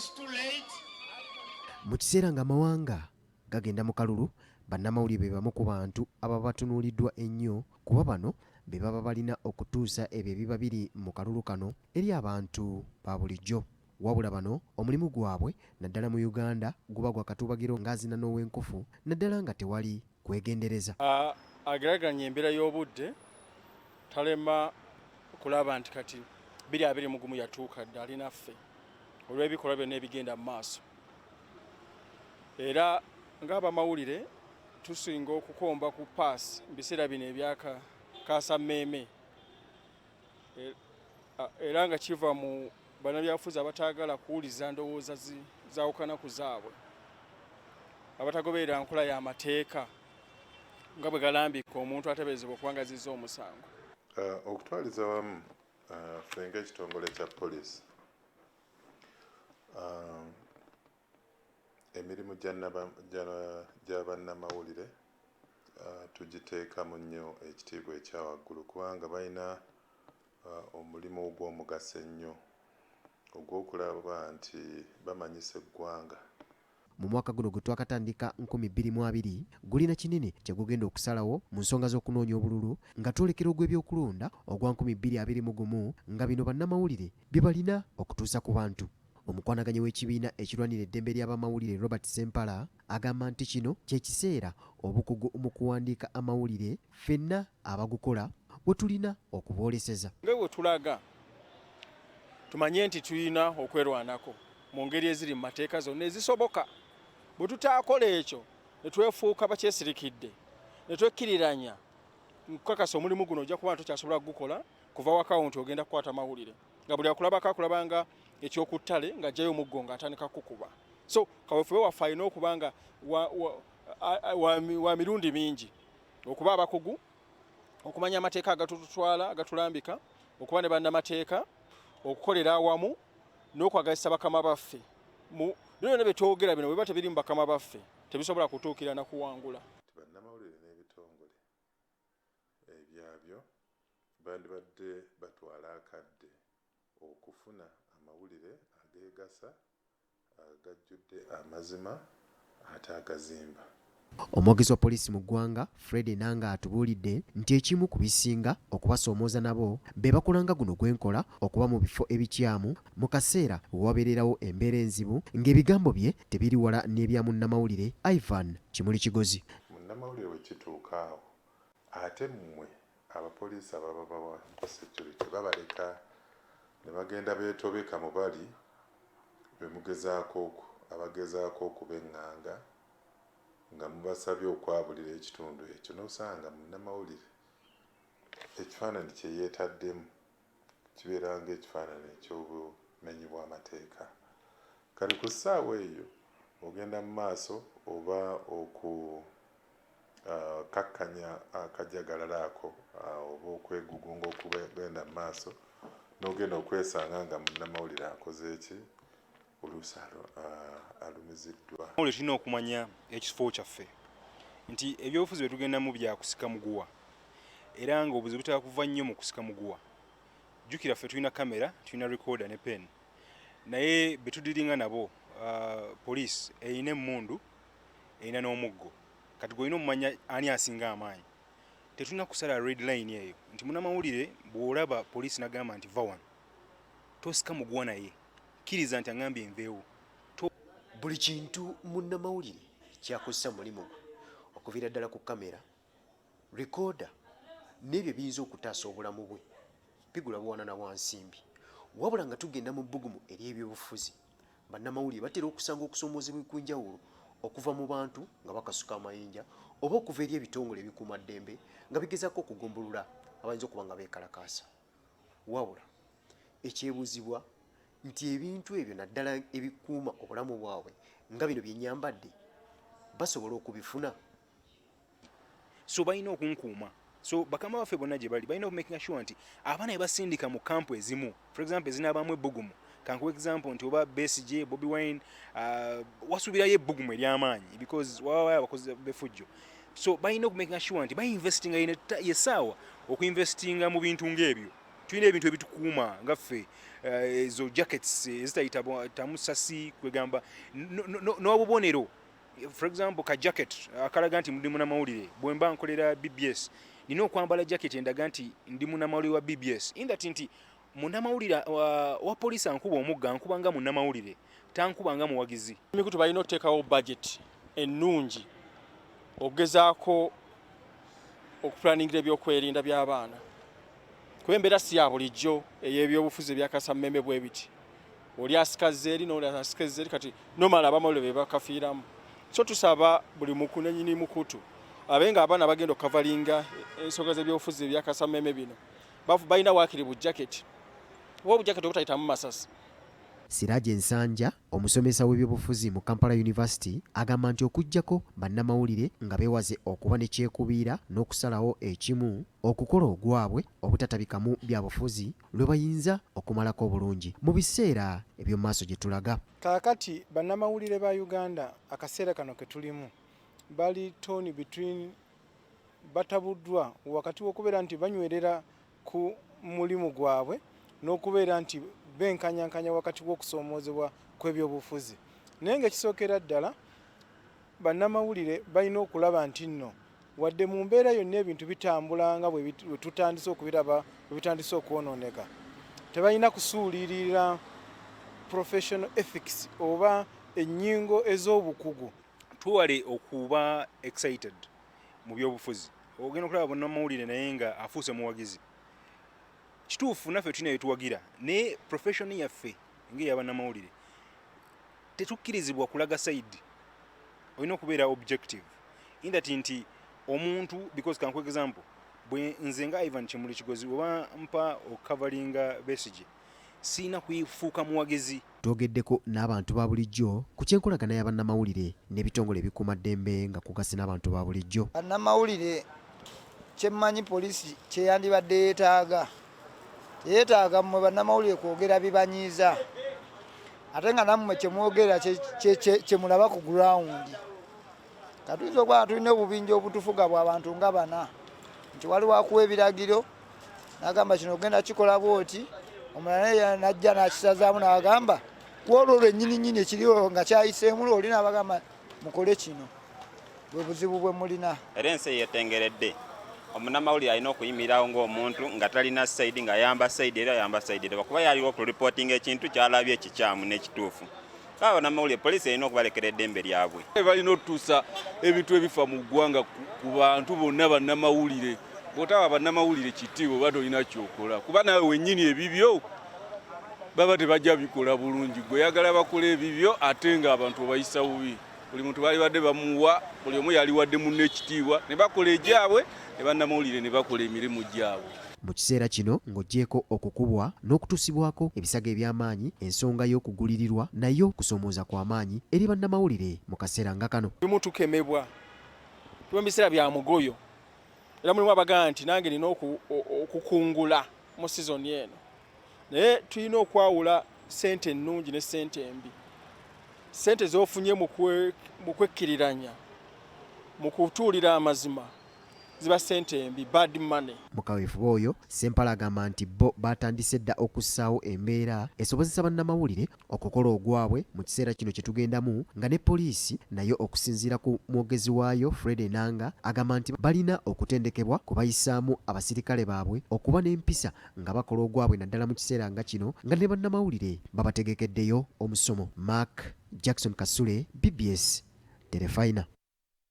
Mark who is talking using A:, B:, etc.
A: It's too late.
B: Mu kiseera ng'amawanga gagenda mu kalulu, bannamawulire be bamu ku bantu ababa batunuuliddwa ennyo kuba bano be baba balina okutuusa ebyo ebiba biri mu kalulu kano eri abantu ba bulijjo. Wabula bano omulimu gwabwe naddala mu Uganda guba gwa katuubagiro ng'azina n'owenkufu naddala nga tewali kwegendereza.
C: Ageraageranya embeera y'obudde talema kulaba nti kati 2021 yatuuka dda, ali naffe olw'ebikolwa byonna ebigenda mu maaso. Era ng'abamawulire tusinga okukomba ku paasi mu biseera bino ebyaka kaasammeeme, era nga kiva mu bannabyabufuzi abataagala kuwuliza ndowooza zaawukana ku zaabwe, abatagoberera nkola y'amateeka nga bwe galambika omuntu ateeberezebwa okuba nga azizza omusango.
D: Okutwaliza wamu, ffe ng'ekitongole kya poliisi, emirimu gya bannamawulire tugiteekamu nnyo ekitiibwa ekya waggulu kubanga balina omulimu ogw'omugaso ennyo ogw'okulaba nti bamanyisa eggwanga.
B: Mu mwaka guno gwe twakatandika 2020, gulina kinene kye gugenda okusalawo mu nsonga z'okunoonya obululu nga twolekera ogw'ebyokulonda ogwa 2021, nga bino bannamawulire bye balina okutuusa ku bantu. Omukwanaganya w'ekibiina ekirwanira eddembe ly'abamawulire Robert Sempala agamba nti kino kye kiseera obukugu mu kuwandiika amawulire ffenna abagukola we tulina okubooleseza.
C: Nga bwe tulaga tumanye nti tulina okwerwanako mu ngeri eziri mu mateeka zonna ezisoboka. Bwe tutaakola ekyo ne twefuuka bakyesirikidde ne twekkiriranya, nkukakasa omulimu guno ojja kuba tokyasobola kugukola kuva wakawo nti ogenda kukwata mawulire nga buli akulabako akulabanga ekyokuttale ng'ajjayo omuggo ng'atandika kukuba. So kaweefube waffe alina okuba nga wa mirundi mingi, okuba abakugu, okumanya amateeka agatutwala agatulambika, okuba ne bannamateeka, okukolera awamu n'okwagazisa bakama baffe. Mu bino byonna bye twogera bino bwe biba tebiri mu bakama baffe tebisobola kutuukira na kuwangula.
D: Bannamawulire n'ebitongole ebyabyo bandibadde batwala akadde okufuna amawulire ageegasa, agajjudde amazima ate agazimba.
B: Omwogezi wa poliisi mu ggwanga Fred Enanga atubuulidde nti ekimu ku bisinga okubasoomooza nabo be bakolanga guno gwenkola okuba mu bifo ebikyamu mu kaseera we wabeererawo embeera enzibu, ng'ebigambo bye tebiri wala n'ebya munnamawulire Ivan Kimuli Kigozi.
D: Munnamawulire bwe kituuka awo ate mmwe abapoliisi ababa bawa security babaleka ne bagenda beetobeka mu bali be mugezaako abagezaako okubeŋŋanga nga mubasabye okwabulira ekitundu ekyo, n'osanga munnamawulire ekifaananyi kye yeetaddemu kibeera ng'ekifaananyi eky'obumenyi bw'amateeka. Kati ku ssaawa eyo ogenda mu maaso oba okukakkanya akajagalalo ako oba okwegugunga okugenda mu maaso, n'ogenda okwesanga nga munnamawulire akoze eki, oluusi alumiziddwa.
E: Tulina okumanya ekifo kyaffe nti ebyobufuzi bye tugendamu bya kusika muguwa, era ng'obuzibu butera kuva nnyo mu kusika muguwa. Jjukira ffe tulina kamera, tulina recorder ne pen, naye be tudiringa nabo, poliisi erina emmundu, erina n'omuggo. Kati gwe olina omumanya ani asinga amaanyi. Tetulina kusala red line eyo nti munnamawulire bw'olaba poliisi nagamba nti va wano, tosika muguwa, naye kkiriza nti aŋŋambye enveewo.
B: Buli kintu munnamawulire kyakozesa mulimu gwe, okuviira ddala ku kamera, recorder n'ebyo ebiyinza okutaasa obulamu bwe, bigula buwanana bwa nsimbi. Wabula nga tugenda mu bbugumu ery'ebyobufuzi, bannamawulire batera okusanga okusoomoozebwa okw'enjawulo okuva mu bantu nga bakasuka amayinja oba okuva eri ebitongole ebikuumaddembe nga bigezaako okugumbulula abayinza okuba nga beekalakaasa. Wabula ekyebuuzibwa nti ebintu ebyo, naddala ebikuuma obulamu bwabwe nga bino bye nnyambadde, basobola okubifuna?
E: So balina okunkuuma. So bakama baffe bonna gye bali balina okumakinga sure nti abaana be basindika mu kampu ezimu, for example ezinaabaamu ebbugumu, kankuwa example nti oba Besigye, Bobi Wine, wasuubirayo ebbugumu ery'amaanyi because wababayo abakozi b'effujjo. So balina okumakinga sure nti bainvestinga, yessaawa okuinvestinga mu bintu ng'ebyo. Tulina ebintu ebitukuuma nga ffe, ezo jackets ezitayita tamu sasi, kwegamba n'obubonero. For example, ka jacket akalaga nti ndi munamawulire. Bwe mba nkolera BBS, nina okwambala jacket endaga nti ndi munamawulire wa BBS, in that nti munamawulire wa poliisi ankuba omugga, ankuba nga munamawulire, tankuba nga muwagizi.
C: Emikutu balina okuteekawo budget ennungi okugezaako okupulaningira ebyokwerinda by'abaana, kuba embeera si ya bulijjo ey'ebyobufuzi ebyakasammembe bwe biti. Oli asikaza eri n'oli asikaza eri, kati nomala abamawulire be bakafiiramu. So tusaba buli mukunenyini mukutu abe nga abaana bagenda okukavalinga ensonga z'ebyobufuzi ebyakasammeme bino balina waakiri bujaketi oba obujaketi obutayitamu masasi.
B: Siraje Nsanja, omusomesa w'ebyobufuzi mu Kampala University, agamba nti okuggyako bannamawulire nga beewaze okuba ne kyekubiira n'okusalawo ekimu okukola ogwabwe obutatabikamu byabufuzi lwe bayinza okumalako obulungi mu biseera eby'omu maaso gye tulaga.
A: Kaakati bannamawulire ba Uganda akaseera kano ke tulimu bali torn between, batabuddwa wakati w'okubeera nti banywerera ku mulimu gwabwe n'okubeera nti benkanyankanya wakati w'okusoomoozebwa kw'ebyobufuzi. Naye ng'ekisookera ddala, bannamawulire balina okulaba nti nno wadde mu mbeera yonna ebintu bitambula nga bwe tutandise okubiraba bwe bitandise okwonooneka, tebalina kusuulirira professional ethics oba ennyingo ez'obukugu.
E: Twewale okuba excited mu byobufuzi. Ogenda okulaba bannamawulire naye nga afuuse muwagizi. Kituufu, naffe tulina byetuwagira, naye profession yaffe ng'eyabannamawulire tetukkirizibwa kulaga side. Olina okubeera objective in that nti omuntu, because kankuwe example, bwe nze nga Ivan Kimuli Kigozi oba mpa okukavalinga Besigye, siina kufuuka muwagizi.
B: Twogeddeko n'abantu ba bulijjo ku ky'enkolagana ya bannamawulire n'ebitongole ebikuumaddembe nga kugase n'abantu ba bulijjo.
F: Bannamawulire, kyemmanyi poliisi kyeyandibadde yeetaaga, teyeetaaga mmwe bannamawulire kwogera bibanyiiza, ate nga nammwe kyemwogera kyemulaba ku ground. Katuyinza okuba nga tulina obubinja obutufuga bw'abantu nga bana, nti waliwo akuwa ebiragiro n'agamba kino ogenda kikola bwoti, omulala naye najja n'akisazaamu n'agamba ku olwo lwennyini nnyini ekiriwo nga kyayiseemu, oli n'abagamba mukole kino. Bwe buzibu bwe mulina.
G: Era ensi eyetengeredde, omunnamawulire alina okuyimirirawo ng'omuntu nga talina side, ng'ayamba side era ayamba side era, kuba yaliwo okulipootinga ekintu kyalabye ekikyamu n'ekituufu. Kale bannamawulire, poliisi erina okubalekera eddembe lyabwe.
H: Balina otutuusa ebintu ebifa mu ggwanga ku bantu bonna. Bannamawulire, bw'otawa bannamawulire kitiibwa, oba tolina kyokola, kuba naawe wennyini ebibyo baba tebajja bikola bulungi. Gwe oyagala bakola ebibyo ate ng'abantu obayisa bubi. Buli muntu balibadde bamuwa, buli omu yaliwadde munne ekitiibwa ne bakola egyabwe, ne bannamawulire ne bakola emirimu gyabwe.
B: Mu kiseera kino, ng'oggyeeko okukubwa n'okutuusibwako ebisago eby'amaanyi, ensonga y'okugulirirwa nayo kusoomooza kwa maanyi eri bannamawulire mu kaseera nga kano.
C: Lumu tukemebwa, tuba mu biseera bya mugoyo, era mulimu abagamba nti nange nina okukungula mu sizoni eno, naye tulina okwawula ssente ennungi ne ssente embi. Ssente z'ofunye mu kwekkiriranya, mu kutuulira amazima, ziba ssente embi, bad money.
B: Mu kaweefube oyo, Ssempala agamba nti bo baatandise dda okussaawo embeera esobozesa bannamawulire okukola ogwabwe mu kiseera kino kye tugendamu, nga ne poliisi nayo okusinziira ku mwogezi waayo Fred Enanga agamba nti balina okutendekebwa kwe bayisaamu abasirikale baabwe okuba n'empisa nga bakola ogwabwe, naddala mu kiseera nga kino nga ne bannamawulire babategekeddeyo omusomo. Mark Jackson Kasule, BBS Terefayina.